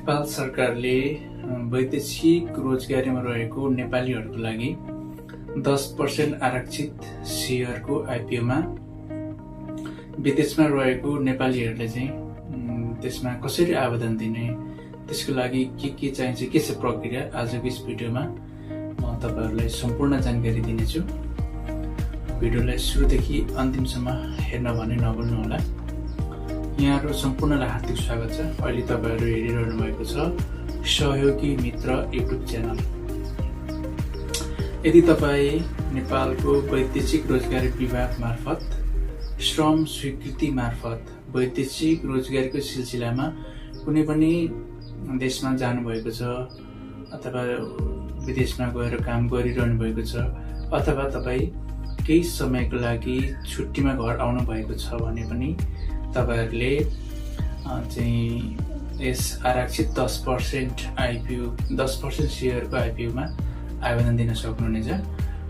नेपाल सरकारले वैदेशिक रोजगारीमा रहेको नेपालीहरूको लागि 10% आरक्षित सेयरको आइपिओमा विदेशमा रहेको नेपालीहरूले चाहिँ त्यसमा कसरी आवेदन दिने, त्यसको लागि के चाहिन्छ, के छ प्रक्रिया, आजको यस भिडियोमा म तपाईहरुलाई सम्पूर्ण जानकारी दिनेछु। भिडियोलाई सुरुदेखि अन्तिमसम्म हेर्न भने नभुल्नुहोला। यहाँहरु सम्पूर्णलाई हार्दिक स्वागत छ। अहिले तपाईहरु हेरिरहनु भएको छ सहयोगी मित्र युट्युब च्यानल। यदि तपाई नेपालको वैदेशिक रोजगारी विभाग मार्फत श्रम स्वीकृति मार्फत वैदेशिक रोजगारीको सिलसिलामा कुनै पनि देशमा जानुभएको छ अथवा विदेशमा गएर काम गरिरहनु भएको छ अथवा तपाई केही समयको लागि छुट्टीमा घर आउनु भएको छ भने पनि तपाईहरुले चाहिँ यस आरक्षित 10% आइपिओ 10% सेयरको आइपिओमा आवेदन दिन सक्नुहुनेछ।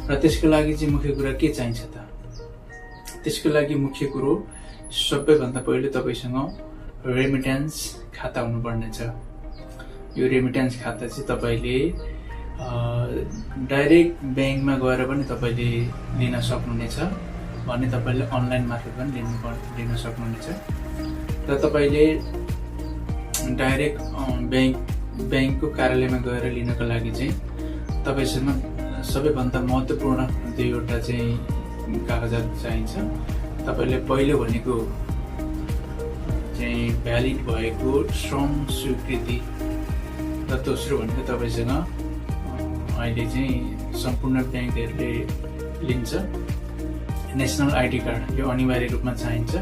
र त्यसको लागि चाहिँ मुख्य कुरा के चाहिन्छ त? त्यसको लागि मुख्य कुरो सबैभन्दा पहिले तपाईसँग रेमिटेन्स खाता हुनुपर्ने छ। यो रेमिटेन्स खाता चाहिँ तपाईले डाइरेक्ट बैंकमा गएर पनि तपाईले लिन सक्नुहुनेछ भने तपाईले अनलाइन मार्फत पनि लिन सक्नुहुनेछ। र तपाईले डाइरेक्ट बैंकको कार्यालयमा गएर लिनको लागि चाहिँ तपाईसँग सबैभन्दा महत्त्वपूर्ण दुईवटा चाहिँ कागजात चाहिन्छ। तपाईले पहिलो भनेको चाहिँ भ्यालिड भएको श्रम स्वीकृति र दोस्रो भनेको तपाईसँग अहिले चाहिँ सम्पूर्ण बैंकहरुले लिन्छ नेशनल आइडी कार्ड। यो अनिवार्य रूपमा चाहिन्छ।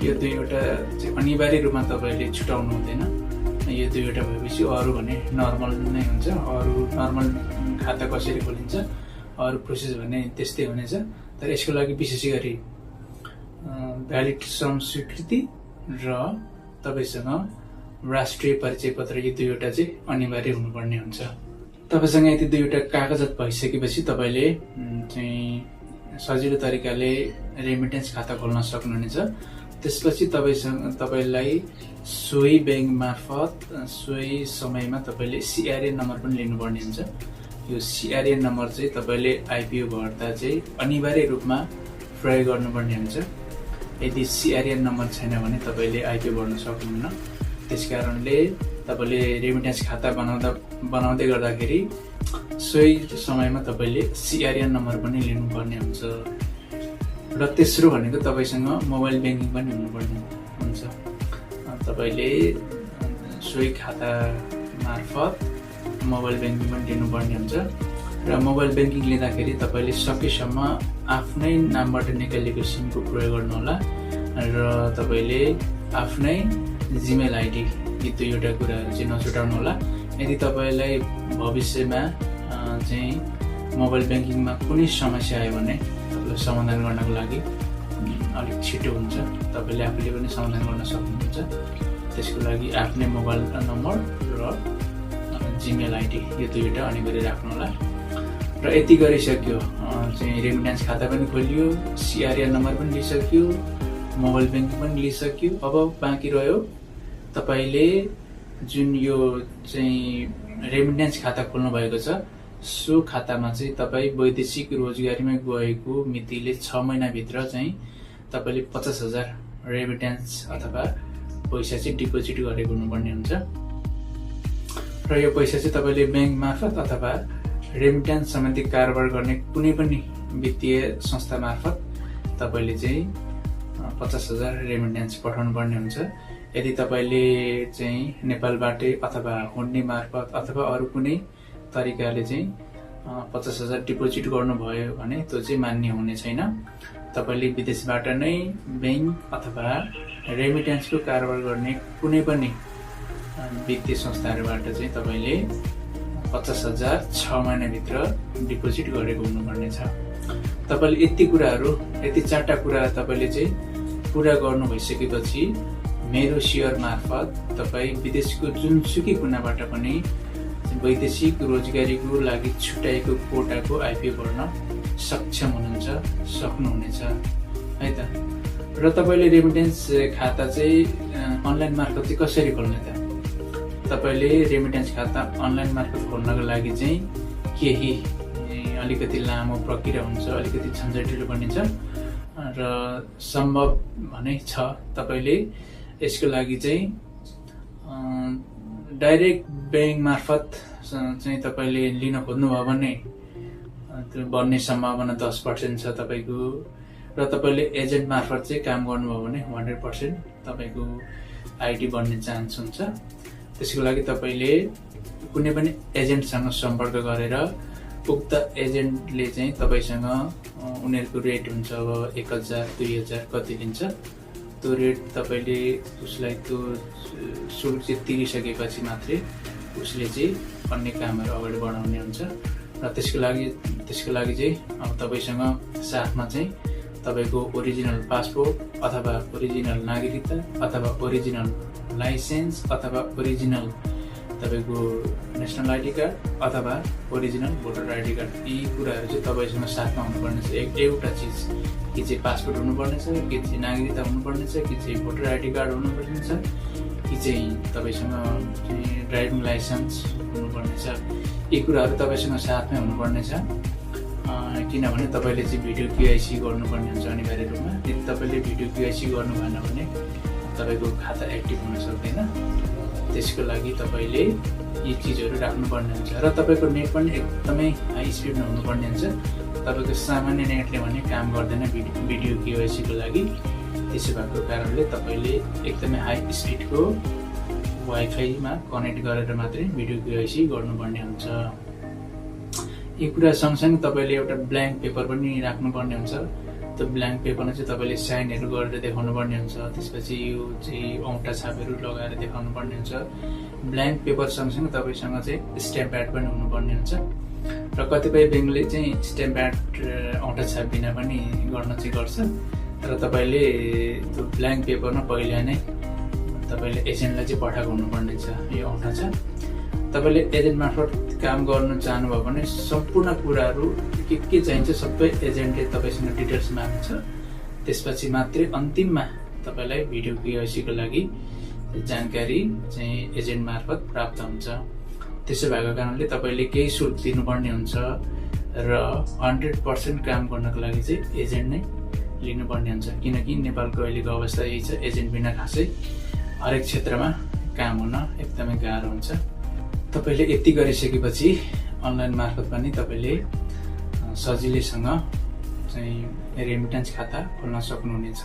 यो दुईवटा चाहिँ अनिवार्य रूपमा तपाईले छुटाउनु हुँदैन। यो दुईवटा भएपछि अरु भने नर्मल नै हुन्छ। अरु नर्मल खाता कसरी खोलिन्छ, अरु प्रोसेस भने त्यस्तै हुनेछ। तर यसको लागि विशेष गरी भ्यालिड श्रम स्वीकृति र तपाईसँग राष्ट्रिय परिचय पत्र यो दुईवटा चाहिँ अनिवार्य हुनुपर्ने हुन्छ। तपाईसँग यति दुईवटा कागजात भइसकेपछि तपाईले चाहिँ सजिलो तरिकाले रेमिटेन्स खाता खोल्न सक्नुहुनेछ। त्यसपछि तपाईलाई सोही बैंक मार्फत सोही समयमा तपाईले सीआरएन नम्बर पनि लिनुपर्ने हुन्छ। यो सीआरएन नम्बर चाहिँ तपाईले आइपिओ भर्दा चाहिँ अनिवार्य रूपमा प्रयोग गर्नुपर्ने हुन्छ। यदि सीआरएन नम्बर छैन भने तपाईले आइपिओ भर्न सक्नुहुन्न। त्यसकारणले तपाईले रेमिटेन्स खाता बनाउँदै गर्दाखेरि सोही समयमा तपाईले सीआरएन नम्बर पनि लिनुपर्ने हुन्छ। र तेस्रो भनेको तपाईसँग मोबाइल बैंकिङ पनि हुनुपर्ने हुन्छ। तपाईले सोही खाता मार्फत मोबाइल बैंकिङ पनि लिनुपर्ने हुन्छ। र मोबाइल बैंकिङ लिँदाखेरि तपाईले सकेसम्म आफ्नै नामबाट निकालेको सिमको प्रयोग गर्नुहोला र तपाईले आफ्नै जीमेल आइडी यी दुईवटा कुराहरू चाहिँ नछुटाउनु होला। यदि तपाईलाई भविष्यमा चाहिँ मोबाइल बैंकिङमा कुनै समस्या आयो भने तपाईलाई समाधान गर्नको लागि अलिक छिटो हुन्छ। तपाईले आफूले पनि समाधान गर्न सक्नुहुन्छ। त्यसको लागि आफ्नै मोबाइल नम्बर र जीमेल आइडी यो दुईवटा अनिवार्य राख्नु होला। र यति गरिसक्यो चाहिँ रेमिटेन्स खाता पनि खोलियो, सीआरएन नम्बर पनि लिइसक्यो, मोबाइल बैंकिङ पनि लिइसक्यो। अब बाँकी रह्यो तपाईले जुन यो चाहिँ रेमिटेन्स खाता खोल्नु भएको छ सो खातामा चाहिँ तपाई वैदेशिक रोजगारीमा गएको मितिले 6 महिनाभित्र चाहिँ तपाईले 50,000 रेमिटेन्स अथवा पैसा चाहिँ डिपोजिट गरेको हुनुपर्ने हुन्छ। र यो पैसा चाहिँ तपाईले बैंक मार्फत अथवा रेमिटेन्स सम्बन्धी कारोबार गर्ने कुनै पनि वित्तीय संस्था मार्फत तपाईले चाहिँ 50,000 रेमिटेन्स पठाउनु पर्ने हुन्छ। यदि तपाईले चाहिँ नेपालबाटै अथवा हुन्डी मार्फत अथवा अरु कुनै तरिकाले चाहिँ 50,000 डिपोजिट गर्नुभयो भने त्यो चाहिँ मान्य हुने छैन। तपाईले विदेशबाट नै बैंक अथवा रेमिटेन्सको कारोबार गर्ने कुनै पनि वित्तीय संस्थाहरूबाट चाहिँ तपाईले 50,000 6 महिनाभित्र डिपोजिट गरेको हुनुपर्ने छ। तपाईले यति चारवटा कुरा तपाईले चाहिँ पूरा गर्नु भइसकेपछि मेरो शेयर मार्फत तपाई विदेशको जुनसुकै कुनाबाट पनि वैदेशिक रोजगारीको लागि छुट्याएको कोटाको आइपिओ भर्न सक्षम हुनुहुन्छ, सक्नुहुनेछ है त। र तपाईले रेमिटेन्स खाता चाहिँ अनलाइन मार्फत चाहिँ कसरी खोल्ने त? तपाईले रेमिटेन्स खाता अनलाइन मार्फत खोल्नको लागि चाहिँ केही अलिकति लामो प्रक्रिया हुन्छ, अलिकति झन्झटिलो पनि छ र सम्भव भने छ तपाईले यसको लागि चाहिँ डाइरेक्ट बैंक मार्फत चाहिँ तपाईले लिन खोज्नुभयो भने त्यो बन्ने सम्भावना 10% छ तपाईको, र तपाईले एजेन्ट मार्फत चाहिँ काम गर्नुभयो भने 100% तपाईको आइडी बन्ने चान्स हुन्छ। त्यसको लागि तपाईले कुनै पनि एजेन्टसँग सम्पर्क गरेर उक्त एजेन्टले चाहिँ तपाईसँग उनीहरूको रेट हुन्छ, अब 1000 2000 कति लिन्छ त्यो रेट तपाईले उसलाई त्यो शुल्क चाहिँ तिरिसकेपछि मात्रै उसले चाहिँ अन्य कामहरू अगाडि बढाउने हुन्छ। र त्यसको लागि चाहिँ अब तपाईसँग साथमा चाहिँ तपाईको ओरिजिनल पासपोर्ट अथवा ओरिजिनल नागरिकता अथवा ओरिजिनल लाइसेन्स अथवा ओरिजिनल तपाईको नेसनल आइडी कार्ड अथवा ओरिजिनल भोटर आइडी कार्ड, यी कुराहरू चाहिँ तपाईसँग साथमा हुनुपर्ने छ। एउटा चिज कि चाहिँ पासपोर्ट हुनुपर्ने छ, कि चाहिँ नागरिकता हुनुपर्ने छ, कि चाहिँ भोटर आइडी कार्ड हुनुपर्ने छ, कि चाहिँ तपाईसँग ड्राइभिङ लाइसेन्स हुनुपर्ने छ। यी कुराहरू तपाईसँग साथमै हुनुपर्ने छ, किनभने तपाईले चाहिँ भिडियो केवाइसी गर्नुपर्ने हुन्छ अनिवार्य रूपमा। यदि तपाईले भिडियो केवाइसी गर्नु भएन भने तपाईको खाता एक्टिभ हुन सक्दैन। त्यसको लागि तपाईले यी चीजहरू राख्नुपर्ने हुन्छ र तपाईको नेट पनि एकदमै हाई स्पिडमा हुनुपर्ने हुन्छ। तपाईको सामान्य नेटले भने काम गर्दैन भिडियो केवाइसी को लागि। त्यसो भएको कारणले तपाईले एकदमै हाई स्पिडको वाइफाईमा कनेक्ट गरेर मात्रै भिडियो केवाइसी गर्नुपर्ने हुन्छ। यी कुरा सँगसँगै तपाईले एउटा ब्ल्याङ्क पेपर पनि राख्नुपर्ने हुन्छ। त्यो ब्ल्याङ्क पेपरमा चाहिँ तपाईले साइनहरू गरेर देखाउनु पर्ने हुन्छ। त्यसपछि यो चाहिँ औँठा छापहरू लगाएर देखाउनु पर्ने हुन्छ। ब्ल्याङ्क पेपर सँगसँगै तपाईसँग चाहिँ स्ट्याम्प प्याड पनि हुनुपर्ने हुन्छ। र कतिपय ब्याङ्कले चाहिँ स्ट्याम्प प्याड औँठा छाप बिना पनि गर्न चाहिँ गर्छ। तर तपाईले त्यो ब्ल्याङ्क पेपरमा पहिला नै तपाईले एजेन्टलाई चाहिँ पठाएको हुनुपर्ने छ यो औँठा छाप। तपाईले एजेन्ट मार्फत काम गर्न चाहनुभयो भने सम्पूर्ण कुराहरू के चाहिन्छ सबै एजेन्टले तपाईसँग डिटेल्स माग्छ। त्यसपछि मात्रै अन्तिममा तपाईलाई भिडियो केवाइसी को लागि जानकारी चाहिँ एजेन्ट मार्फत प्राप्त हुन्छ। त्यसो भएको कारणले तपाईले केही शुल्क दिनुपर्ने हुन्छ र 100% काम गर्नको लागि चाहिँ एजेन्ट नै लिनुपर्ने हुन्छ। किनकि नेपालको अहिलेको अवस्था यही छ, एजेन्ट बिना खासै हरेक क्षेत्रमा काम हुन एकदमै गाह्रो हुन्छ। तपाईले यति गरिसकेपछि अनलाइन मार्फत पनि तपाईले सजिलैसँग चाहिँ रेमिटेन्स खाता खोल्न सक्नुहुनेछ।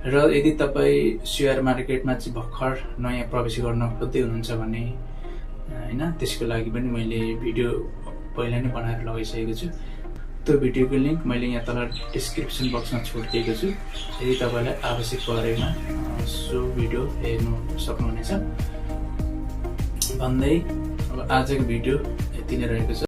र यदि तपाई शेयर मार्केटमा चाहिँ भर्खर नयाँ प्रवेश गर्न खोज्दै हुनुहुन्छ भने हैन, त्यसको लागि पनि मैले भिडियो पहिला नै बनाएर लगाइसकेको छु। त्यो भिडियोको लिंक मैले यहाँ तल डिस्क्रिप्सन बक्समा छोडिदिएको छु। यदि तपाईलाई आवश्यक परेमा सो भिडियो हेर्नु सक्नुहुनेछ भन्दै अब आजको भिडियो यति नै रहेको छ।